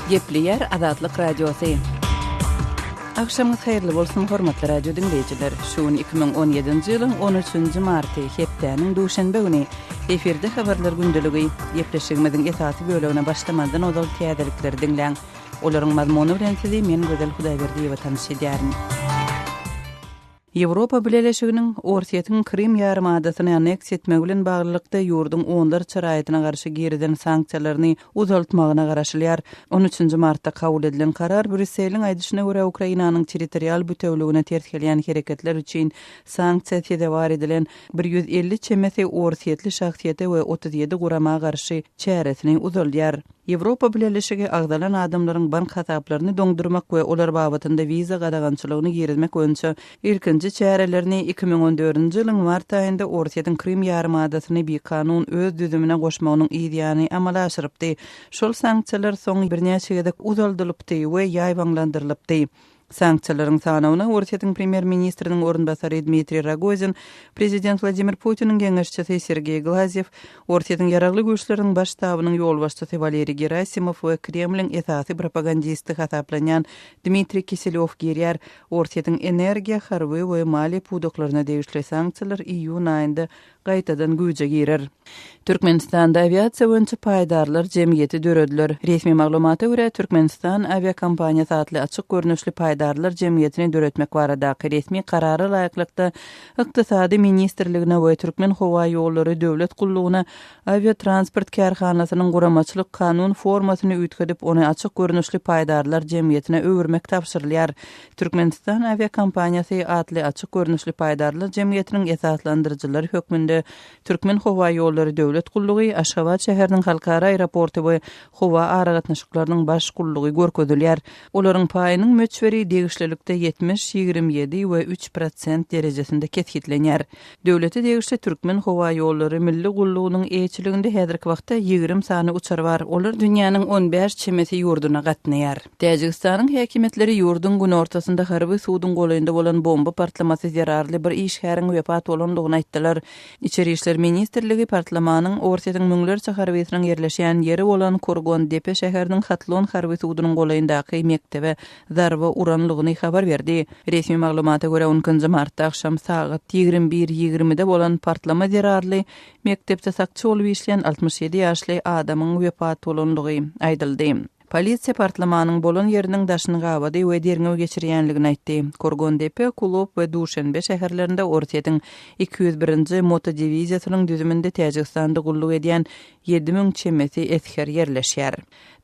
Gepleýär Azatlyk Radiosy. Agşamyňyz haýyrly bolsun, hormatly radio diňleýjiler! Şu gün 2017-nji ýylyň 13-nji marty, hepdäniň duşenbe güni. Efirde Habarlar gündeligi. Gepleşigimiziň esasy bölegine başlamazdan ozal täzelikleri diňläň. Olaryň mazmuny bilen sizi men Gözel Hudaýberdiýewa tanyş edýärin. Ýewropa Bileleşiginiň Orsýetiň Krym ýarymadasyny anneksiýa etmegi bilen baglylykda ýurduň onlarça raýatyna garşy girizen sanksiýalaryny uzaltmagyna garaşylýar. On üçünji martda kabul edilen karar, Brýusseliň aýdyşyna görä, Ukrainanyň territorial bütewligine ters gelýän hereketler üçin sanksiýa sezewar edilen 150 çemesi orsýetli şahsyýete we 37 gurama garşy çäresini uzaldýar. Ýewropa Bileleşigi agzalan adamlaryň bank hasaplaryny doňdurmak we olar babatynda wiza gadagançylygyny girizmek boýunça ilkinji çärelerini 2014-nji ýylyň mart aýynda Orsýetiň Krym ýarymadasyny bikanun öz düzümine goşmagynyň yz ýany amala aşyrypdy. Şol sanksiýalar soň birnäçe gezek uzaldylypdy we ýaýbaňlandyrylypdy. Sanksiýalaryň sanawyna Orsýetiň premýer-ministriniň orunbasary Dmitriý Rogozin, prezident Wladimir Putiniň geňeşçisi Sergeý Glazýew, Orsýetiň Ýaragly Güýçleriniň Baş ştabynyň ýolbaşçysy Waleriý Gerasimow we Kremliň esasy propagandisti hasaplanýan Dmitriý Kiselýow girýär. Orsýetiň energiýa, harby we maliýe pudaklaryna degişli sanksiýalar iýun aýynda gaýtadan güýje girer. Türkmenistanda awiasiýa boýunça paýdarlar jemgyýeti dörediler. Resmi maglumata görä, Türkmenistan awiakompaniýasy atly açyk görnüşli paýdarlar jemgyýetini döretmek baradaky resmi Karara laýyklykda, Ykdysady ministrligine we Türkmenhowaýollary döwlet gullugyna awiatransport kärhanasynyň guramaçylyk-kanun formasyny üýtgedip, ony açyk görnüşli paýdarlar jemgyýetine öwürmek tabşyrylýar. Türkmenistan awiakompaniýasy atly açyk görnüşli paýdarlar jemgyýetiniň esaslandyryjylary hökmünde Türkmenhowaýollary döwlet gullugy, Aşgabat şäheriniň Halkara aeroporty we howa aragatnaşyklarynyň baş gullugy görkezilýär. Olaryň paýynyň möçberi degişlilikde 70, 27 we 3 prosent derejesinde kesgitlenýär. Döwlete degişli Türkmenhowaýollary milli gullugynyň eýeçiliginde häzirki wagtda 20 sany uçar bar, olar dünýäniň on bäş çemesi ýurduna gatnaýar. Täjigistanyň häkimiýetleri ýurduň günortasynda harby suduň golaýynda bolan bomba partlamasy zerarly bir işgäriň wepat bolandygyny aýtdylar. Içeri işler ministrligi partlamanyň Orsýetiň müňlerçe harbysynyň ýerleşýän ýeri bolan Kurgon-Depe şäheriniň Hatlon harby sudunyň golaýyndaky mekdebe zarba uranlygyny habar berdi. Resmi maglumata görä, on ikinji martda agşam sagat 21 ýigrimide bolan partlama zerarly mekdepde sakçy bolup işleýän 67 ýaşly adamyň wepat bolandygy aýdyldy. Polisiýa partlamanyň bolan ýeriniň daşyny gabady we derňew geçirýänligini aýtdy. Kurgondepe, Kulob we Duşenbe şäherlerinde Orsýetiň 201-nji motodiwiziýasynyň düzüminde Täjigistanda gulluk edýän 7000 çemesi esger ýerleşýär.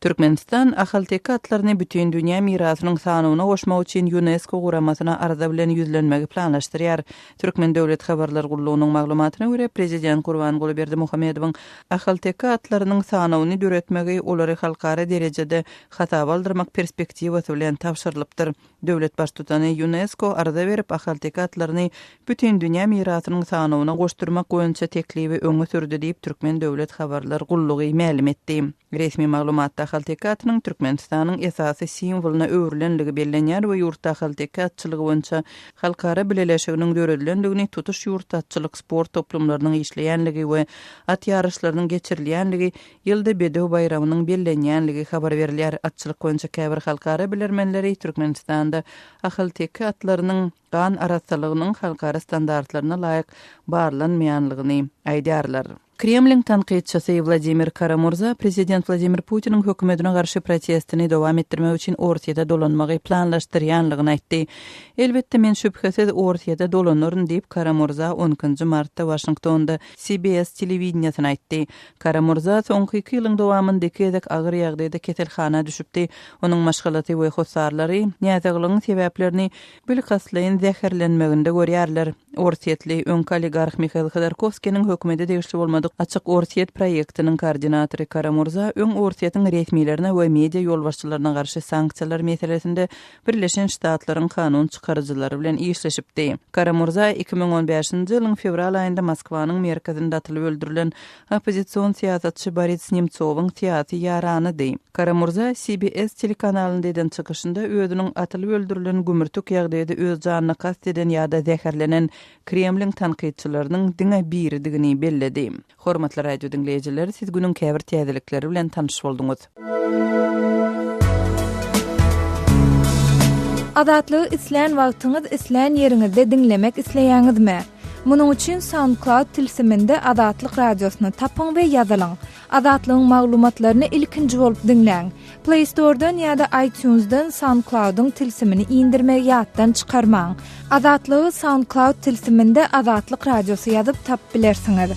Türkmenistan ahalteke atlaryny Bütindünýä mirasynyň sanawyna goşmak üçin Ýunesko guramasyna arza bilen ýüzlenmegi planlaşdyrýar. Türkmen döwlet habarlar gullugynyň maglumatyna görä, prezident Gurbanguly Berdimuhamedowyň ahalteke atlarynyň sanawyny döretmegi olary halkara derejede hasaba aldyrmak perspektiwasy bilen tabşyrylypdyr. Döwlet Baştutany Ýunesko arza berip, ahalteke atlaryny Bütindünýä mirasynyň sanawyna goşdurmak boýunça teklibi öňe sürdi diýip, Türkmen döwlet habarlar gullugy mälim etdi. Resmi maglumatda ahalteke atynyň Türkmenistanyň esasy simwolyna öwrülenligi bellenýär we ýurtda ahalteke atçylygy boýunça halkara bileleşiginiň döredilendigini, tutuş ýurtda atçylyk sport toplumlarynyň işleýänligi we at ýaryşlarynyň geçirilýänligi, ýylda Bedew baýramynyň bellenýänligi habar berilýär. Atçylyk boýunça käbir halkara bilermenleri Türkmenistanda ahalteke atlarynyň gan arassalygynyň halkara standartlaryna laýyk barlanmaýanlygyny aýdýarlar. Kremliň tankytçysy Wladimir Kara-Murza prezident Wladimir Putiniň hökümetine garşy protestini dowam etdirmek üçin Orsýete dolanmagy planlaşdyrýanlygyny aýtdy. Elbetde, men şübhesiz Orsýete dolanaryn diýip, Kara-Murza on ikinji martda Waşingtonda CBS telewideniýesine aýtdy. Kara-Murza soňky iki ýylyň dowamynda iki gezek agyr ýagdaýda keselhana düşüpdi. Onuň maşgalasy we hossarlary näsaglygyň sebäplerini bilkastlaýyn zäherlenmeginde görýärler. Orsýetli öňki oligarh Mihail Hodorkowskiniň hökümete degişli bolmadyk Açyk Orsýet proýektiniň koordinatory Kara-Murza öň Orsýetiň resmilerine we media ýolbaşçylaryna garşy sanksiýalar meselesinde Birleşen Ştatlaryň kanun çykaryjylary bilen işleşipdi. Kara-Murza 2015-nji ýylyň fewral aýynda Moskwanyň merkezinde atylyp öldürilen Oppozision syýasatçy Boris Nemtsowyň syýasy ýaranydy. Kara-Murza CBS telekanalynda eden çykyşynda özüniň atylyp öldürilen gümürtik ýagdaýda öz janyna kast eden ýa-da zäherlenen Kremliň tankytçylarynyň diňe biridigini belledi. Hormatly radio diňleýjiler, siz günüň käbir täzelikleri bilen tanyş bolduňyz. Azatlygy islän wagtyňyz, islän ýeriňizde diňlemek isleýäňizmi? Munuň üçin SoundCloud tilsiminde Azatlyk Radiosyny tapyň we ýazylyň. Azatlygyň maglumatlaryny ilkinji bolup diňläň. Play Store-dan ýa-da iTunes-dan SoundCloud-yň tilsimini indirmegi ýatdan çykarmaň. Azatlygy SoundCloud tilsiminde Azatlyk Radiosy ýazyp tapyp bilersiňiz.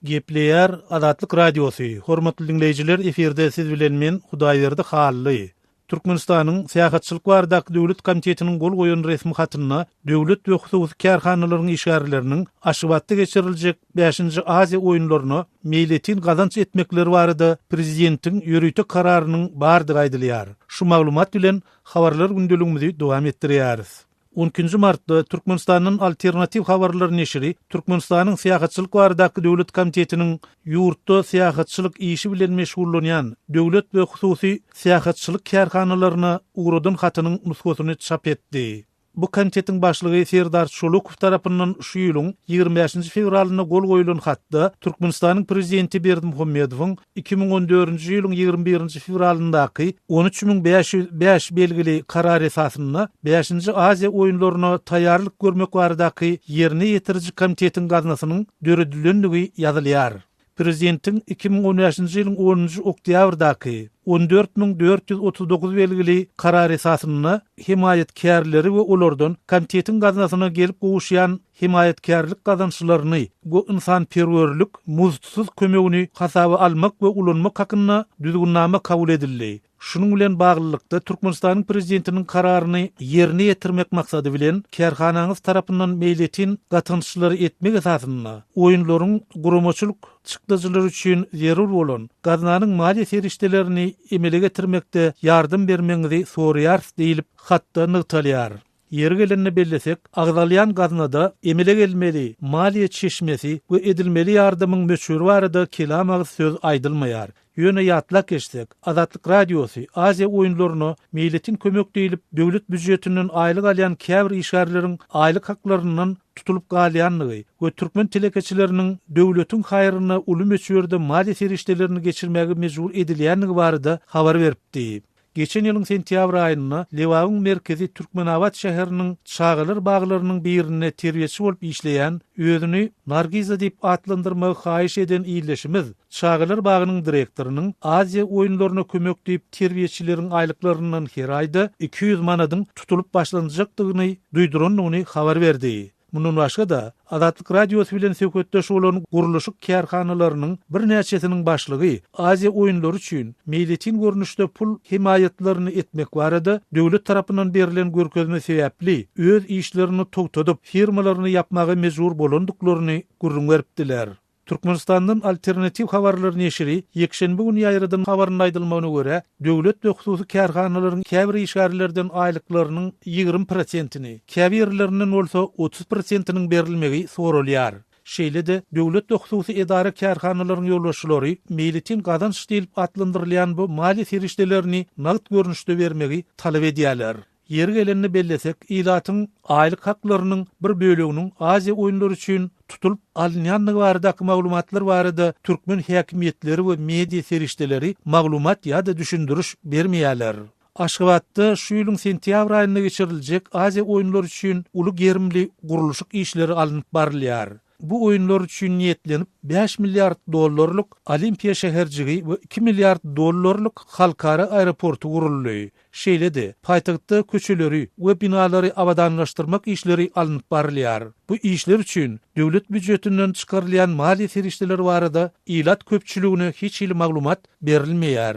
Gepleýär Azatlyk Radiosy, Hormatly diňleýjiler efirde siz bilen men Hudaýberdi Hally. Türkmenistanyň Syýahatçylyk baradaky döwlet komitetiniň gol goýan resmi hatynda döwlet we hususy kärhanalaryň işgärleriniň Aşgabatda geçiriljek bäşinji Aziýa oýunlaryna meýletin gazanç etmekleri barada prezidentiň ýörite kararynyň bardygy aýdylýar. Şu maglumat bilen Habarlar gündeligimizi dowam etdirýäris. On ikinji martda Türkmenistandan Alternatiw habarlar neşiri Türkmenistanyň Syýahatçylyk baradaky döwlet komitetiniň ýurtda syýahatçylyk işi bilen meşgullanýan döwlet we hususy syýahatçylyk kärhanalaryna ugradan hatynyň nusgasyny çap etdi. Bu komitetiň başlygy Serdar Çolukow tarapyndan şu ýylyň 25-nji fewralynda gol goýlan hatda Türkmenistanyň Prezidenti Berdimuhamedowyň 2014-nji ýylyň 21-nji fewralyndaky 13505 belgili karar esasynda Bäşinji Aziýa oýunlaryna taýýarlyk görmek baradaky Ýerine ýetiriji komitetiň gaznasynyň döredilendigi ýazylýar. Prezidentiň 2015-nji ýylyň onunjy oktýabrdaky 14439 belgili karar esasynda hemaýatkärleri we olardan komitetiň gaznasyna gelip gowuşýan hemaýatkärlik gazançlaryny we ynsanperwerlik muzdsuz kömegini hasaba almak we ulanmak hakynda Düzgünnama kabul edildi. Şunuň bilen baglylykda, Türkmenistanyň Prezidentiniň Kararyny ýerine ýetirmek maksady bilen, kärhanaňyz tarapyndan meýletin gatançlary etmek esasynda, oýunlaryň guramaçylyk çykdajylary üçin zerur bolan gaznanyň maliýe serişdelerini emele getirmekde ýardam bermegiňizi soraýarys diýlip, hatda nygtalýar. Ýeri gelende bellesek, agzalýan gaznada emele gelmeli maliýe çeşmesi we edilmeli ýardamyň möçberi barada kelam agyz söz aýdylmaýar. Ýöne ýatlap geçsek, Azatlyk Radiosy Aziýa oýunlaryna meýletin kömek diýlip döwlet býujetinden aýlyk alýan käbir işgärleriň aýlyk haklaryndan tutulyp galýandygy we türkmen telekeçileriniň döwletiň haýryna uly möçberde maliýe serişdelerini geçirmäge mejbur edilýändigi barada habar beripdi. Geçen ýylyň sentýabr aýynda Lebabyň merkezi Türkmenabat şäheriniň çagalar baglarynyň birinde terbiýeçi bolup işleýän, özüni Nargiza diýip atlandyrmagy haýyş eden ildeşimiz çagalar bagynyň direktorynyň Aziýa oýunlaryna kömek diýip terbiýeçileriň aýlyklaryndan her aýda 200 manadyň tutulyp başlanjakdygyny duýdurandygyny habar berdi. Mundan başga-da, Azatlyk Radiosy bilen söhbetdeş bolan gurluşyk kärhanalarynyň birnäçesiniň başlygy Aziýa oýunlary üçin meýletin görnüşde pul hemaýatlaryny etmek barada döwlet tarapyndan berlen görkezme sebäpli öz işlerini togtadyp, firmalaryny ýapmaga mejbur bolandyklaryny gürrüň beripdiler. Türkmenistandan Alternatiw habarlar neşiri ýekşenbe güni ýaýradan habarynda aýdylmagyna görä, döwlet we hususy kärhanalaryň käbir işgärlerden aýlyklarynyň 20 prosentini, käbirlerinden bolsa 30 prosentiniň berilmegi soralýar. Şeýle-de, döwlet we hususy edara-kärhanalaryň ýolbaşçylary meýletin gazanç diýlip atlandyrylýan bu maliýe serişdelerini nagt görnüşde bermegi talap edýärler. Ýeri gelende bellesek, ilatyň aýlyk haklarynyň bir böleginiň Aziýa oýunlary üçin tutulyp alynýandygy baradaky maglumatlar barada türkmen häkimiýetleri we media serişdeleri maglumat ýa-da düşündiriş bermeýärler. Aşgabatda şu ýylyň sentýabr aýynda geçiriljek Aziýa oýunlary üçin uly gerimli gurluşyk işleri alnyp barylýar. Bu oýunlar üçin niýetlenip bäş milliard dollarlyk Olimpiýa şäherjigi we iki milliard dollarlyk halkara aeroporty guruldy. Şeýle-de, paýtagtda köçeleri we binalary abadanlaşdyrmak işleri alnyp barylýar. Bu işler üçin döwlet býujetinden çykarylýan maliýe serişdeleri barada ilat köpçüligine hiç hili maglumat berilmeýär.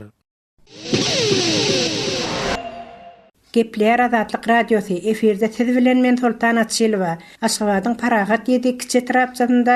Gepleýär Azatlyk Radiosy, efirde siz bilen men Soltan Açylowa. Aşgabadyň Parahat ýedi kiçi etrapçasynda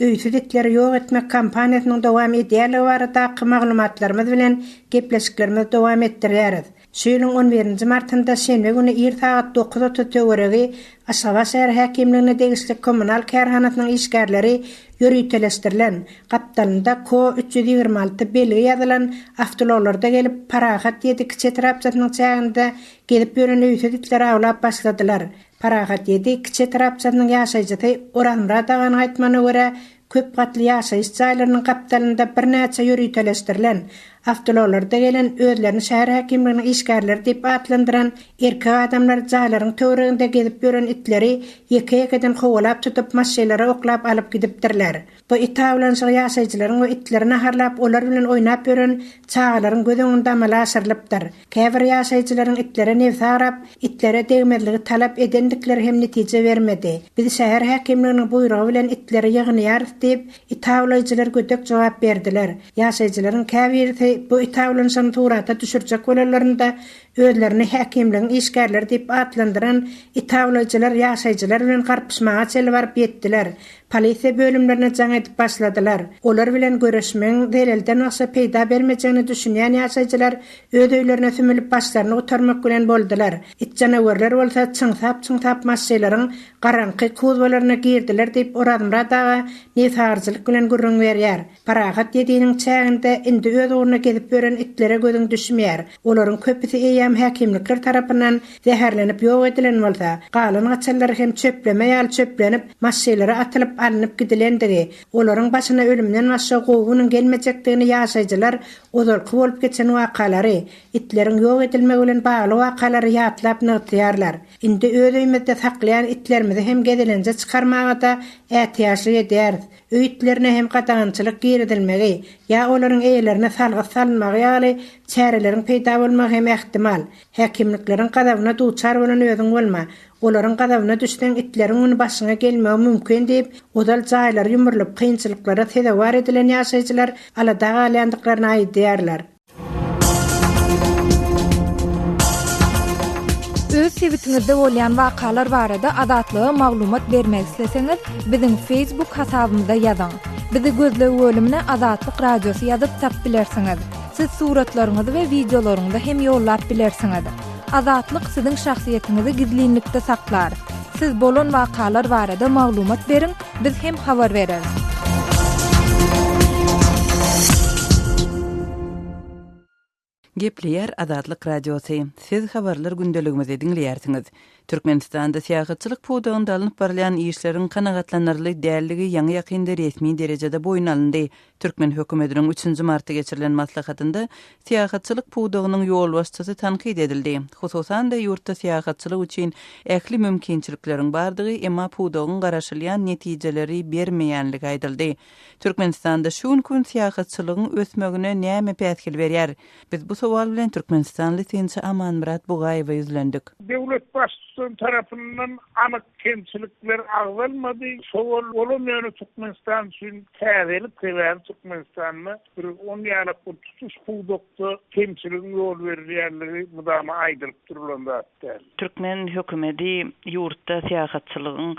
öýsüz itleri ýok etmek kampaniýasynyň dowam edýänligi baradaky maglumatlarymyz bilen gepleşiklerimizi dowam etdirýäris. Şu ýylyň on birinji martynda şenbe güni ir sagat 9.30 töweregi Aşgabat şäher häkimligine degişli kommunal kärhanasynyň işgärleri ýöriteleşdirilen, gapdalynda Ko 326 belgi ýazylan awtoulaglarda gelip, Parahat ýedi kiçi etrapçasynyň çäginde gezip ýören öýsüz itleri awlap başladylar. Parahat ýedi kiçi etrapçasynyň ýaşaýjysy Orazmyrat aganyň aýtmagyna görä, köp gatly ýaşaýyş jaýlarynyň gapdalynda birnäçe ýöriteleşdirilen. Awtoulaglarda gelen, özlerini şäher häkimliginiň işgärleri diýip atlandyran erkek adamlar jaýlaryň töwereginde gezip ýören itleri ýeke-ýekeden kowalap tutup, maşynlara oklap alyp gidipdirler. Bu it awlanyşygy ýaşaýjylaryň we itleri naharlap, olar bilen oýnap ýören çagalaryň göz öňünde amala aşyrylypdyr. Käbir ýaşaýjylaryň itlere nebsi agrap, itlere degmezligi talap edendikleri hem netije bermedi. Biz şäher häkimliginiň buýrugy bilen itleri ýygnaýarys diýip, it awlaýjylar gödek jogap berdiler. Ýaşaýjylaryň käbirisi bu it awlanyşygyny surata düşürjek bolanlarynda, özlerini häkimligiň işgärleri diýip atlandyran it awlaýjylar ýaşaýjylar bilen garpyşmaga çenli baryp ýetdiler. Polisiýa bölümlerine jaň edip başladylar. Olar bilen göreşmegiň zelelden başga peýda bermejegine düşünýän ýaşaýjylar öz öýlerine sümülip başlaryny gutarmak bilen boldular. It janawerler bolsa çyňsap-çyňsap maşynlaryň garaňky kuzowalaryna girdiler diýip Orazmyrat aga nebsagyryjylyk bilen gürrüň berýär. Parahat ýediniň çäginde indi öz ugruna gezip ýören itlere gözüň düşmeýär. Olaryň köpüsi eýýäm häkimlikler tarapyndan zäherlenip ýok edilen bolsa, galan-gaçanlary hem çöpleme ýaly çöplenip, maşynlara atylyp alnyp gidilendigi, olaryň başyna ölümden başga gowy günüň gelmejekdigini ýaşaýjylar ozalky bolup geçen wakalary, itleriň ýok edilmegi bilen bagly wakalary ýatlap nygtaýarlar. Indi öz öýümizde saklaýan itlerimizi hem gezelenje çykarmaga-da ätiýaçlyk edýäris. Öý itlerine hem gadagançylyk girizilmegi ýa olaryň eýelerine salgyt salynmagy ýaly çäreleriň peýda bolmagy hem ähtimal. Häkimlikleriň gazabyna duçar bolan özüň bolma. Olaryň gazabyna düşseň itleriň güni başyňa gelmegi mümkin diýip, ozal jaýlary ýumrulyp, kynçylyklara sezewar edilen ýaşaýjylar alada galýandyklaryny aýdýarlar. Öz sebitiňizde bolýan wakalar barada Azatlyga maglumat bermek isleseňiz, biziň Facebook hasabymyza ýazyň. Bizi gözleg bölümine Azatlyk Radiosy ýazyp tap bilersiňiz. Siz suratlaryňyzy we wideolaryňyzy hem ýollap bilersiňiz. Azatlyk siziň şahsyýetiňizi gizlinlikde saklar. Siz bolan wakalar barada maglumat beriň, biz hem habar bereris. Gepleýär Azatlyk Radiosy. Siz habarlar gündeligimizi diňleýärsiňiz. Türkmenistanda syýahatçylyk pudagynda alnyp barylýan işleriň kanagatlanarly däldigi ýaňy-ýakynda resmi derejede boýun alyndy. Türkmen hökümetiniň üçünji martda geçirilen maslahatynda syýahatçylyk pudagynyň ýolbaşçysy tankyt edildi. Hususan-da, ýurtda syýahatçylyk üçin ähli mümkinçilikleriň bardygy, emma pudagyň garaşylýan netijeleri bermeýänligi aýdyldy. Türkmenistanda şu günki gün syýahatçylygyň ösmegine näme päsgel berýär? Biz bu sowal bilen türkmenistanly synçy Amanmyrat Bugaýewe ýüzlendik. Döwlet Baştutany tarapyndan anyk kemçilikler agzalmady. Sowal olam ýöne Türkmenistan üçin täzelik, sebäbi Türkmenistanda bir on ýalak bir tutuş pudakda kemçiligiň ýol berilýänligi mydama aýdylyp durulan zat däl. Türkmen hökümeti ýurtda syýahatçylygyň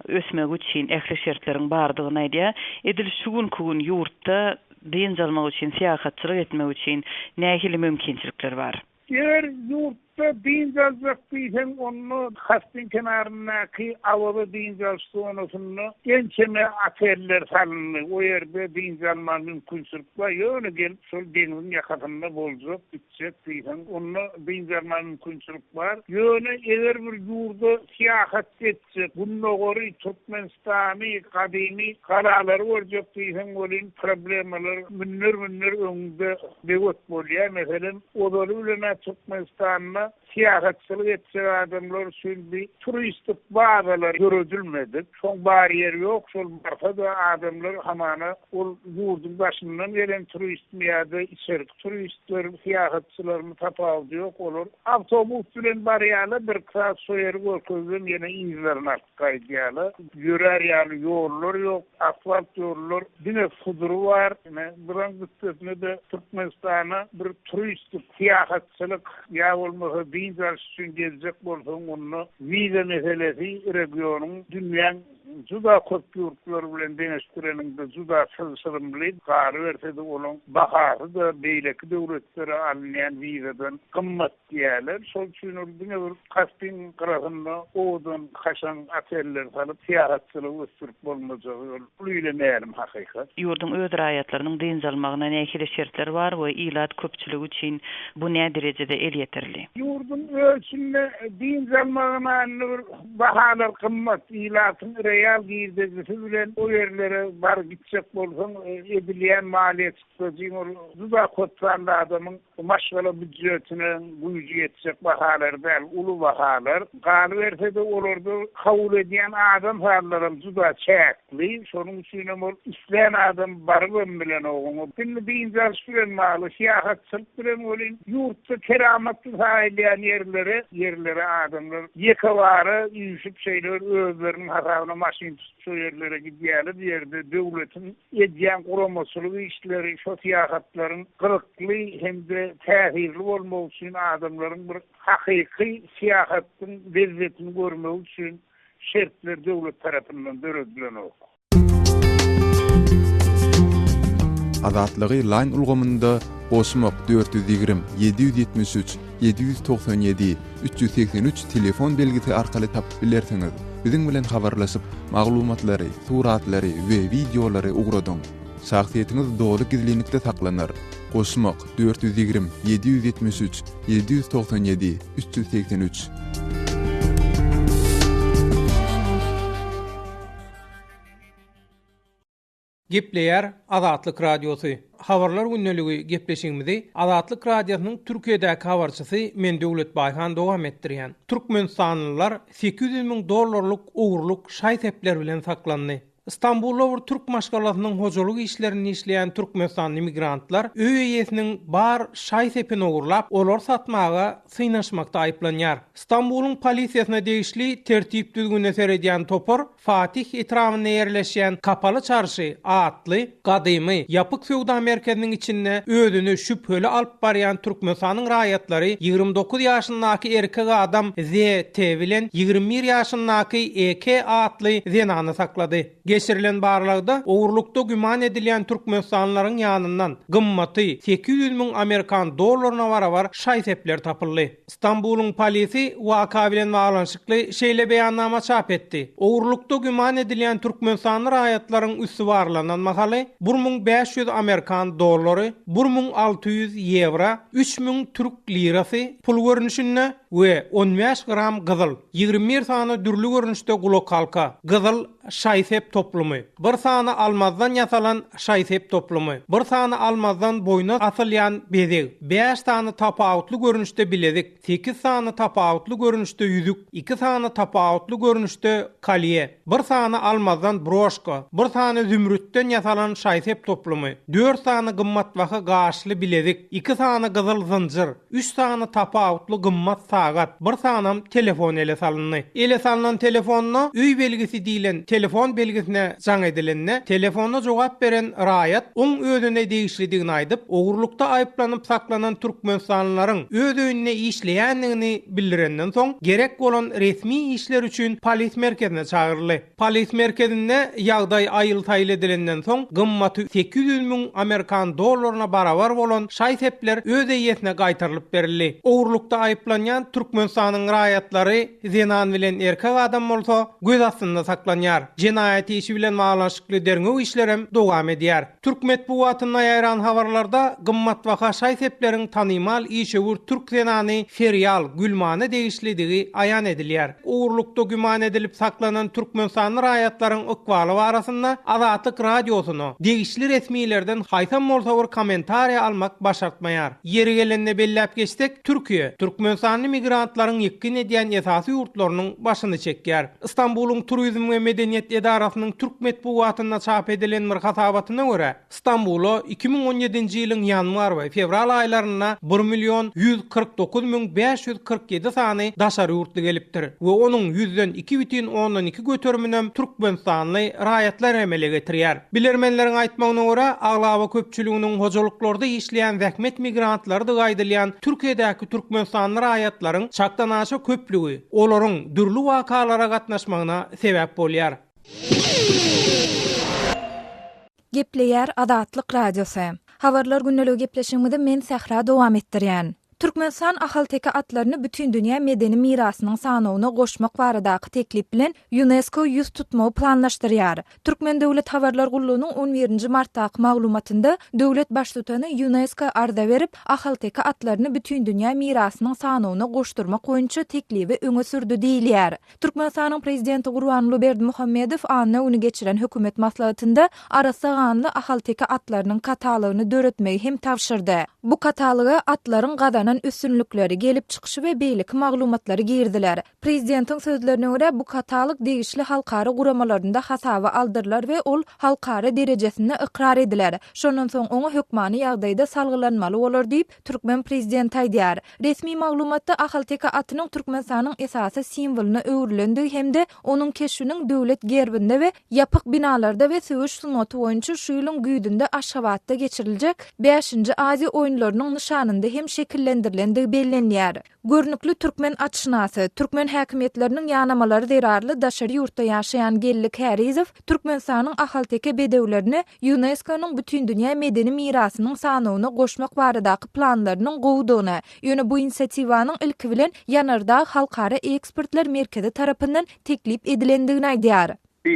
ösmegi üçin ähli şertleriň bardygyny aýdýar. Edil şu günki gün ýurtda dynç almak üçin, syýahatçylyk etmek üçin nähili mümkinçilikler bar? Eger ýurtda dynç aljak diýseň, onda Kaspiň kenaryndaky Awaza dynç alyş zonasynda ençeme oteller salyndy. O ýerde dynç almaga mümkinçilik bar. Ýöne gelip şol deňziň ýakasynda boljak, gitjek diýseň, onda dynç almaga mümkinçilik bar. Ýöne eger bir ýurda syýahat etjek, Gündogary, Türkmenistany, gadymy galalary görjek diýseň welin, problemalar münner-münner öňüňde böwet bolýar. Meselem, ozaly bilen-ä Türkmenistanda syýahatçylyk etjek adamlar üçin bir turistik bazalar döredilmedik. Şoň bar ýeri ýok. Şol barsa-da adamlar hamana ol ýurduň daşyndan gelen turistmi ýa-da içerki turistler, syýahatçylarmy tapawudy ýok. Olar awtobus bilen barýarlar, birki saat şo ýeri görkezibem ýene yzlaryna alyp gaýdýarlar. Ýörär ýaly ýollar ýok, asfalt ýollar, diňe sudury bar. Ine, bularyň üstesine-de Türkmenistana bir turistik, syýahatçylyk ýa bolmasa dynç alyş üçin geljek bolsaň, onda wiza meselesi regionyň, dünýäň juda köp ýurtlary bilen deňeşdireniňde juda çylşyrymly, galyberse-de olaň bahasy-da beýleki döwletlere alynýan wizadan gymmat diýýärler. Şol üçin ol diňe bir Kaspiň gyrasynda owadan, kaşaň oteller salyp, syýahatçylygy ösdürip bolmajagy ol uly ile mälim hakykat. Ýurduň öz raýatlarynyň dynç almagyna nähili şertler bar we ilat köpçüligi üçin bu näderejede elýeterli? Ýurduň öz içinde dynç almagyna indi bir Bahalar gymmat, ilatyň. är-aýal girdejisi bilen o ýerlere bar gitjek bolsaň, edilýän maliýe çykdajyň ol juda köp sanly adamyň maşgala býudjetine güýji ýetjek bahalar däl, uly bahalar. Galyberse-de, olarda kabul edýän adam sanlaram juda çäkli. Şonuň üçinem ol islän adam barybam bilenok oňa. Indi dynç alyş bilen bagly, syýahatçylyk bilen welin, ýurtda keramatly saýylýan ýerlere, ýerlere adamlar ýekebara üýşüp şeýle bir özleriniň hasabyna maşyn tutup şo ýerlere gidýärler. Bu ýerde döwletiň edýän guramaçylyk işleri şo syýahatlaryň gyzykly hem-de täsirli bolmagy üçin adamlaryň bir hakyky syýahatdyň lezzetini görmegi üçin şertler döwlet tarapyndan döredilenok. Azatlygy Line ulgamynda goşmak 420 773 797 383 telefon belgisi arkaly tapyp bilersiňiz. Biziň bilen habarlaşyp, maglumatlary, suratlary we wideolary ugradyň. Şahsyýetiňiz doly gizlinlikde saklanar. Goşmak, 420 773 797 383. Gepleýär Azatlyk Radiosy. Habarlar gündeligi gepleşigimizi Azatlyk Radiosynyň Türkiýedäki habarçysy men Döwlet Baýhan dowam etdirýän. Türkmenistanlylar 800 müň dollarlyk ogurlyk şaý-sepler bilen saklandy. Stambulda bir türk maşgalasynyň hojalyk işlerinde işleýän türkmenistanly migrantlar öý eýesiniň bar şaý-sepini ogurlap, olary satmaga synanyşmakda aýyplanýar. Stambulyň polisiýasyna degişli tertip-düzgüne seredýän topar Fatih etrabynda ýerleşýän Kapaly çarşy atly gadymy, ýapyk söwda merkeziniň içinde özüni şübheli alyp barýan Türkmenistanyň raýatlary 29 ýaşyndaky erkek adam ZT bilen 21 ýaşyndaky EK atly zenany saklady. Geçirilen barlagda ogurlykda güman edilýän türkmenistanlylaryň ýanyndan gymmaty 800 müň amerikan dollaryna barabar şaý-sepler tapyldy. Stambulyň polisi waka bilen baglanyşykly şeýle beýannama çap etdi, Ogurlykda güman edilýän türkmenistanly raýatlaryň üsti barlanan mahaly 1500 amerikan dollary, 1600 ýewro, 3000 türk lirasy pul görnüşinde we on bäş gram gyzyl, 21 sany dürli görnüşde gulakhalka, gyzyl şaý-sep toplumy, bir sany almazdan ýasalan şaý-sep toplumy, bir sany almazdan boýna asylýan bezeg, bäş sany tapawutly görnüşde bilezik, sekiz sany tapawutly görnüşde ýüzük, iki sany tapawutly görnüşde kolýe, bir sany almazdan broşka, bir sany zümrütden ýasalan şaý-sep toplumy, dört sany gymmatbaha gaşly bilezik, iki sany gyzyl zynjyr, Üç sany tapawutly gymmat sagat, bir sanam telefon ele salyndy. Ele salnan telefonda öý belgisi diýlen telefon belgisine jaň edilende, telefonda jogap beren raýat oň özüne degişlidigini aýdyp, ogurlykda aýyplanyp saklanan türkmenistanlylaryň öz öýünde işleýändigini bildirenden soň, gerek bolan resmi işler üçin polis merkezine çagyryldy. Polis merkezinde ýagdaý aýyl-saýyl edilenden soň, gymmaty 800 müň amerikan dollaryna barabar bolan şaý-sepler öz eýesine gaýtarylyp berildi. Ogurlykda aýyplanýan Türkmenistanyň raýatlary, zenan bilen erkek adam bolsa, göz astynda saklanýar. Jenaýat işi bilen baglanyşykly derňew işlerem dowam edýär. Türk metbugatynda ýaýran habarlarda gymmatbaha şaý-sepleriň tanymal işewür türk zenany Ferýal Gülmana degişlidigi aýan edilýär. Ogurlykda güman edilip saklanan türkmenistanly raýatlaryň ykbaly barasynda Azatlyk Radiosyna degişli resmilerden haýsam bolsa bir kommentariýa almak başartmaýar. Ýeri gelende belläp geçsek, Türkiýe türkmenistanly migrantlaryň ýykgyn edýän esasy ýurtlarynyň başyny çekýär. Stambulyň Turizm we medeniýet edarasynyň türk metbugatynda çap edilen bir hasabatyna görä, Stambula 2017-nji ýylyň ýanwar we fewral aýlarynda bir million 149 müň 547 sany daşary ýurtly gelipdir we onuň ýüzden iki bütin ondan iki göteriminem türkmenistanly raýatlar emele getirýär. Bilermenleriň aýtmagyna görä, aglaba köpçüliginiň hojalyklarda işleýän zähmet migrantlarydygy aýdylýan Türkiýedäki türkmenistanly raýatlaryň çakdanaşa köplügi olaryň dürli wakalara gatnaşmagyna sebäp bolýar. Gepleýär Azatlyk Radiosy. Habarlar gündeligi gepleşigimizi men Sähra dowam etdirýän. Türkmenistan ahalteke atlaryny Bütindünýä medeni mirasynyň sanawyna goşmak baradaky teklip bilen Ýunesko ýüz tutmagy planlaşdyrýar. Türkmen döwlet habarlar gullugynyň on birinji martdaky maglumatynda döwlet Baştutany Ýunesko arza berip, ahalteke atlaryny Bütindünýä mirasynyň sanawyna goşdurmak boýunça teklibi öňe sürdi diýilýär. Türkmenistanyň Prezidenti Gurbanguly Berdimuhamedow anna güni geçiren hökümet maslahatynda arassa ganly ahalteke atlarynyň katalogyny döretmegi hem tabşyrdy. Bu kataloga atlaryň gazanan üstünlikleri, gelip çykyşy we beýleki maglumatlary giriziler. Prezidentiň sözlerine görä, bu katalog degişli halkara guramalarynda hasaba aldyrylar we ol halkara derejesinde ykrar ediler. Şondan soň oňa hökmany ýagdaýda salgylanmaly bolar diýip, türkmen prezidenti aýdýar. Resmi maglumatda ahalteke atynyň Türkmenistanyň esasy simwolyna öwrülendigi hem-de onuň keşbiniň döwlet gerbinde we ýapyk binalarda we söweş sungaty boýunça şu ýylyň güýzünde Aşgabatda geçiriljek Bäşinji Aziýa oýunlarynyň nyşanynda hem şekillendirilendigi bellenýär. Görnükli türkmen atşynasy, türkmen häkimiýetleriniň ýanamalary zerarly daşary ýurtda ýaşaýan Geldi Kärizow Türkmenistanyň ahalteke bedewlerini Ýunesko-nyň Bütindünýä medeni mirasynyň sanawyna goşmak baradaky planlarynyň gowudygyny, ýöne bu inisiatiwanyň ilki bilen Ýanardag halkara ekspertler merkezi tarapyndan teklip edilendigini aýdýar. Bu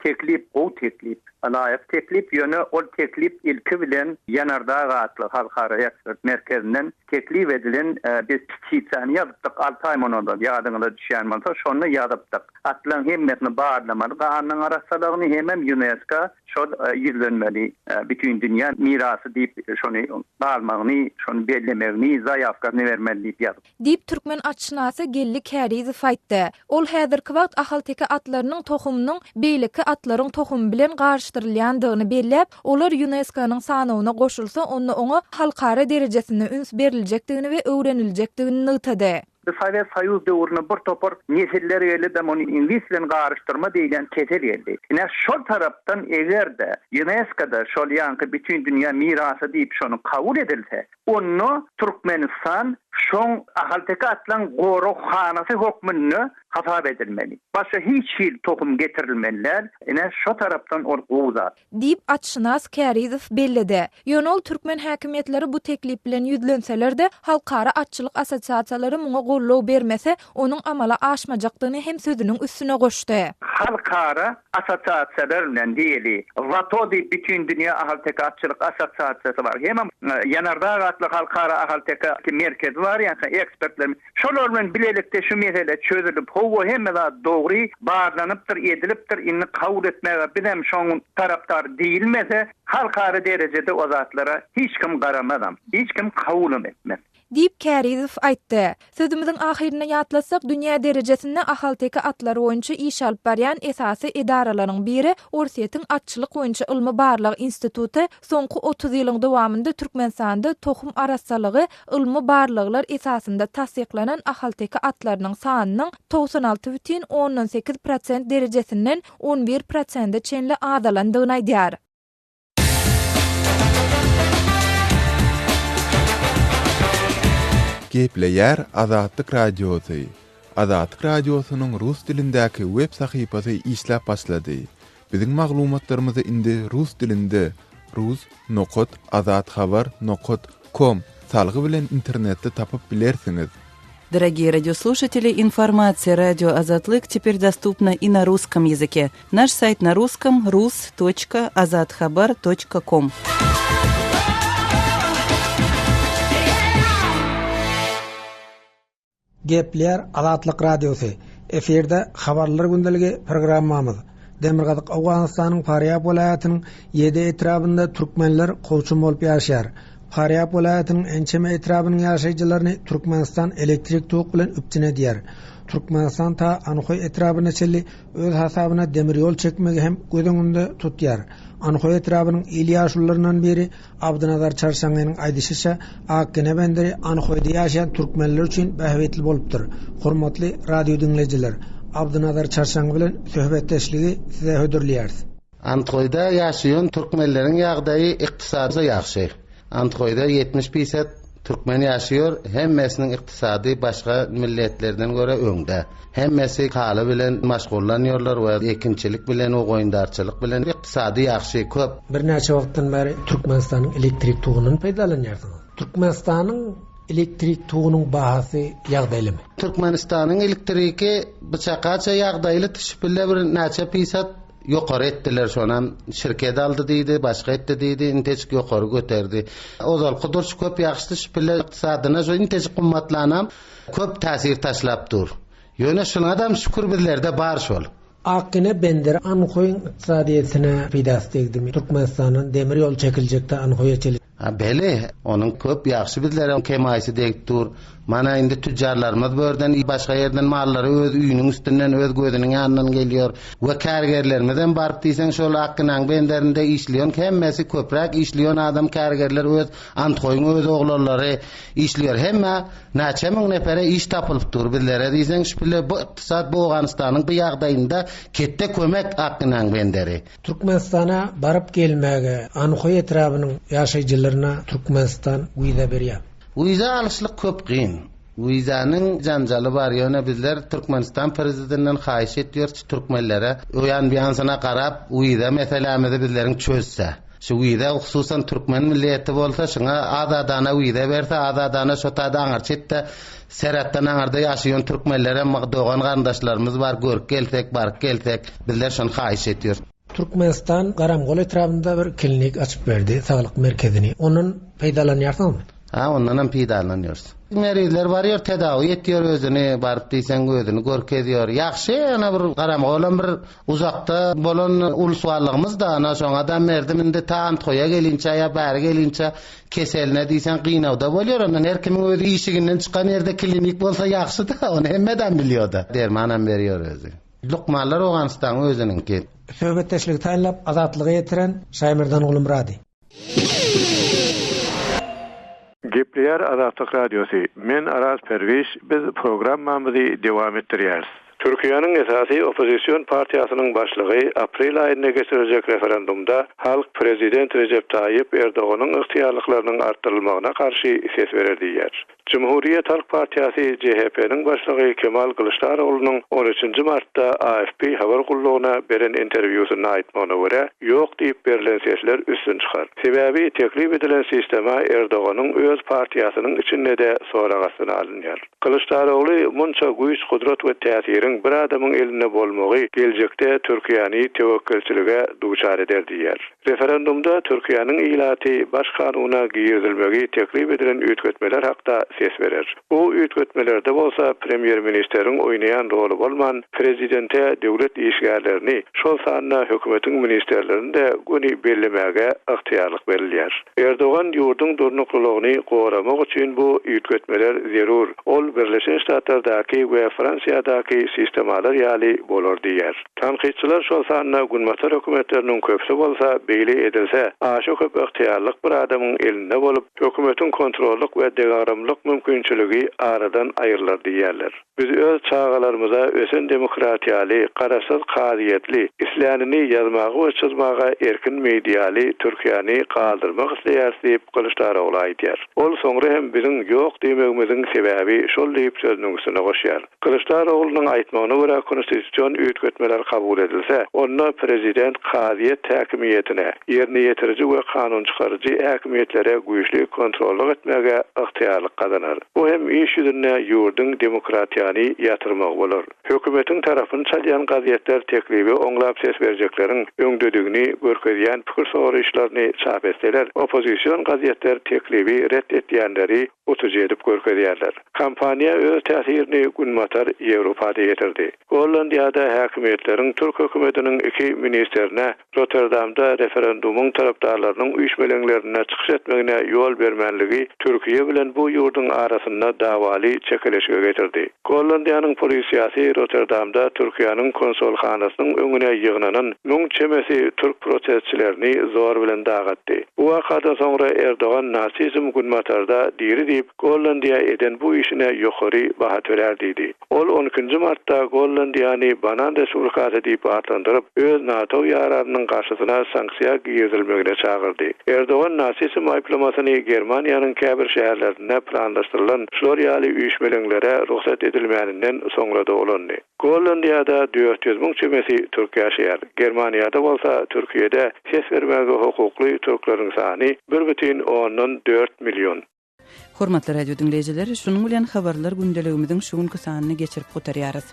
teklip gowy teklip, laýyk teklip, ýöne ol teklip ilki bilen Ýanardag atly halkara ekspert merkezinden teklip edilen, biz petisiýany ýazypdyk alty aý mundan ozal, ýadyňyza düşýän bolsa, şonda ýazypdyk. Atlaryň hemmesini barlamaly, ganynyň arassalygyny hemem Ýunesko şol ýüzlenmeli, Bütindünýä mirasy diýip şony galmagyny, şony bellemegini, zaýawkasyny bermeli diýip ýazypdyk. Diýip, türkmen atşynasy Geldi Kärizow aýtdy. Ol häzirki wagt ahalteke atlarynyň tohumynyň beýleki atlaryň tohumy bilen garyşdyrylýandygyny belläp, olar Ýunesko-nyň sanawyna goşulsa, onda oňa halkara derejesinde üns beriljekdigini we öwreniljekdigini nygtady. Bu Sowet Soýuz döwründe bir topar nesiller geldi-de, muny iňlis bilen garyşdyrma diýilýän kesel geldi. Ine, şol tarapdan eger-de Ýunesko-da şol ýaňky Bütindünýä mirasy diýip şony kabul edilse, Onda Türkmenistan şoň ahalteke atlaň goraghanasy hökmünde hasap edilmeli. Başga hiç hili tohum getirilmeli däl. Ine, şo tarapdan ol gowy zat. Diýip, atşynas Kärizow belledi. Ýöne ol türkmen häkimiýetleri bu teklip bilen ýüzlenseler-de, halkara atçylyk assosiasiýalary muňa goldaw bermese, onuň amala aşmajakdygyny hem sözüniň üstüne goşdy. Halkara assosiasiýalar bilen diýeli, WATO diýip Bütindünýä ahalteke atçylyk assosiasiýasy bar, hemem Ýanardag atly halkara ahalteke merkezi bar, ýa-da ekspertler, şolar bilen bilelikde şu mesele çözülip, hawa hemme zat dogry, barlanypdyr, edilipdir, indi kabul etmäge bizem şoň tarapdary diýilmese, halkara derejede o zatlara hiç kim garamazam, hiç kim kabulam etmez. Diýip, Kärizow aýtdy. Sözümiziň ahyrynda ýatlatsak, dünýä derejesinde ahalteke atlary boýunça iş alyp barýan esasy edaralaryň biri Orsýetiň Atçylyk boýunça ylmy-barlag instituty soňky 30 ýylyň dowamynda Türkmenistanda tohum arassalygy ylmy barlaglar esasynda tassyklanan ahalteke atlarynyň sanynyň 96 bütin ondan 8 prosent derejesinden 11 prosente çenli azalandygyny aýdýar. Gepleýär Azatlyk Radiosy, Azatlyk Radiosynyň rus dilindäki web sahypasy işläp başlady. Biziň maglumatlarymyzy indi rus dilinde rus nokat azathabar nokat kom salgy bilen internetde tapyp bilersiňiz. Дорогие радиослушатели, информация радио Азатлык теперь доступна и на русском языке. Наш сайт на русском rus.azathabar.com. Gepleýär Azatlyk Radiosy, Efirde Habarlar gündeligi programmamyz. Demirgazyk Owganystanyň Farýab welaýatynyň Ýedi etrabynda türkmenler kowçum bolup ýaşaýar. Farýab welaýatynyň ençeme etrabynyň ýaşaýjylaryny Türkmenistan elektrik tok bilen üpjün edýär. Türkmenistan ta Anhoý etrabyna çenli öz hasabyna demir ýol çekmegi hem göz öňünde tutýar. Anhoý etrabynyň il ýaşulularyndan biri Abdynazar Çarşaňynyň aýdyşyça, Akgene benderi Anhoýda ýaşaýan türkmenler üçin bähbitli bolupdyr. Hormatly radio diňleýjiler, Abdynazar Çarşaňy bilen söhbetdeşligi size hödürleýäris. Anthoýda ýaşaýan türkmenleriň ýagdaýy ykdysady ýagşy. Anthoýda 70 pisat türkmen ýaşaýar, hemmesiniň ykdysady başga milletlerden görä öňde. Hemmesi haly bilen maşgullanýarlar we ekinçilik bilen we goýundarçylyk bilen ykdysady ýagşy, köp. Birnäçe wagtdan bäri Türkmenistanyň elektrik togundan peýdalanýarsyňyz. Türkmenistanyň. Elektrik togunyň bahasy ýagdaýlymy? Türkmenistanyň elektriki byçakaça ýagdaýly tişipille bir näçe pisat ýokary etdiler şonam şirket aldy diýdi başga etdi diýdi intejik ýokary göterdi. Ozalky durş köp ýagşydy şipille ykdysadyna şo intejik gymmatlanam köp täsir taşlap dur. Ýöne şuňadam şükür bizlerde bar şol. Akgine benderi Anhoýyň ykdysadyýetine peýdasy degdimi? Türkmenistandan demir ýol çekiljekde Anhoýa çenli. Ha beli, onuň köp ýagşy bizlere kemaýsy degip dur. Mana indi tüjjarlarymyz bu ýerden başga ýerden mallary öz öýüniň üstünden, öz gözüniň ýanyndan gelýär. We kärgerlerimizem baryp diýseň şol Akginaň benderinde işleýän hemmesi köpräk işleýän adam kärgerler öz Anthoýyň öz oglanlary işleýär. Hemmä näçe müň nepere iş tapylyp dur. Bizlere diýseň şu pille bu ykdysat bu Owganystanyň bu ýagdaýynda ketde kömek Akginaň benderi. Türkmenistana baryp gelmäge Anhoý etrabynyň ýaşaýjylaryna Türkmenistan wiza berýär. Wiza alyşlyk köp kyn. Wizanyň janjaly bar ýöne bizler Türkmenistan prezidinden haýyş etýäris türkmenlere o ýan bu ýansyna garap wiza meselämizi bizleriň çözse. Şu wiza hususan türkmen milleti bolsa şuňa azadana wiza berse azadana şo taýda aňyr çetde serhetden aňyrda ýaşaýan türkmenlerem dogan garyndaşlarymyz bar görüp gelsek baryp gelsek bizler şony haýyş etýäris. Türkmenistan Garamgol etrabynda bir klinik açyp berdi, saglyk merkezini. Ondan peýdalanýarsyňyzmy? Ha, ondanam peýdalanýarys. Merizler barýar, tedawi etýär özüni, baryp diýseň özüni görkezýär. Ýagşy, ana bir Garamgolam bir uzakda bolan ulus-wallygymyz-da, ana şoňadam berdim, indi ta Anthoýa gelinçä ýa bäri gelinçä keseline diýseň gynawda bolýar, ondan her kimiň öz işiginden çykan ýerde klinik bolsa ýagşy-da, ony hemmedem bilýär-de. Dermanam berýär özi. Lukmanlar Owganystanyň özüniňki. Söhbetdeşligi taýynlap Azatlyga ýetiren Şaýmerdan Gulumyrady. Gepleýär Azatlyk Radiosy, Men Araz Perwiş, biz programmamyzy dowam etdirýäris. Türkiýäniň esasy oppozision partiýasynyň başlygy aprel aýynda geçiriljek referendumda halk prezident Rejep Taýyp Erdoganyň ygtyýarlyklarynyň artdyrylmagyna garşy ses berer diýýär. Cumhuriyet Halk Partiýasy, JHP-niň başlygy Kemal Gylyçdaroglunyň on üçünji martda AFP habar gullugyna beren interwýusynda aýtmagyna görä, ýok diýip berlen sesler üstün çykar. Sebäbi teklip edilen sistema Erdoganyň öz partiýasynyň içinde-de sorag astyna alynýar. Gylyçdarogly munça güýç-gudrat we täsiriň bir adamyň elinde bolmagy geljekde Türkiýäni töwekgelçilige duçar eder diýýär. Referendumda Türkiýäniň ilaty Baş kanuna girizilmegi teklip edilen üýtgetmeler hakda ses berer. Bu üýtgetmelerde bolsa premýer-ministeriň oýnaýan roly bolman, prezidente döwlet işgärlerini, şol sanda hökümetiň ministrlerini-de göni bellemäge ygtyýarlyk berilýär. Erdogan ýurduň durnuklylygyny goramak üçin bu üýtgetmeler zerur, ol Birleşen Ştatlardaky we Fransiýadaky sistemalar ýaly bolar diýýär. Tankytçylar, şol sanda günbatar hökümetleriniň köpüsi bolsa, beýle edilse, aşa köp ygtyýarlyk bir adamyň elinde bolup, hökümetiň kontrollyk we deňagramlylyk mümkinçiligi aradan aýrylar diýýärler. Biz öz çagalarymyza ösen demokratiýaly, garaşsyz kazyýetli, islänini ýazmaga we çyzmaga erkin medialy Türkiýäni galdyrmak isleýäris diýip, Gylyçdarogly aýdýar. Ol soňra hem biziň ýok diýmegimiziň sebäbi şol diýip sözüniň üstüne goşýar. Kylyçdaroglunyň aýtmagyna görä, konstitusion üýtgetmeler kabul edilse, onda prezident kazyýet häkimiýetine, ýerine ýetiriji we kanunçykaryjy häkimiýetlere güýçli kontrollyk etmäge ygtyýarlyk gazanar. Bu hem iş ýüzünde ýurduň demokratiýany ýatyrmagy bolar. Hökümetiň tarapyny çalýan gazetler teklibe oňlap ses berjekleriň öňdedigini görkezýän pikir soraýyşlaryny çap etseler, oppozision gazetler teklibi ret etýänleri utujy edip görkezýärler. Kampaniýa öz täsirini Günbatar Ýewropada ýetirdi. Gollandiýada häkimiýetleriň türk hökümetiniň iki ministerine Rotterdamda referendumyň tarapdarlarynyň üýşmeleňlerinde çykyş etmegine ýol bermänligi Türkiýe bilen bu ýurduň arasynda dawaly çekeleşige getirdi. Gollandiýanyň polisiýasy Rotterdamda Türkiýäniň konsolhanasynyň öňüne ýygnanan müň çemesi türk protestçilerini zor bilen dagatdy. Bu wakadan soňra Erdogan nasizm Günbatarda diri diýip, Gollandiýa eden bu işine ýokary baha tölär diýdi. Ol on ikinji martda Gollandiýany banan respublikasy diýip atlandyryp, öz NATO ýaranynyň garşysyna sanksiýa girizilmegine çagyrdy. Erdogan nasizm aýyplamasyny Germaniýanyň käbir şäherlerinde planlaşdyrylan şular ýaly üýşmeleňlere rugsat edilmäninden soňra-da ulandy. Gollandiýada 400 müň çemesi türk ýaşaýar. Germaniýada bolsa Türkiýede ses bermäge hukukly türkleriň sany bir bütin ondan dört million. Hormatly radio diňleýjiler, şunuň bilen habarlar gündeligimiziň şu günki sanyny geçirip gutarýarys.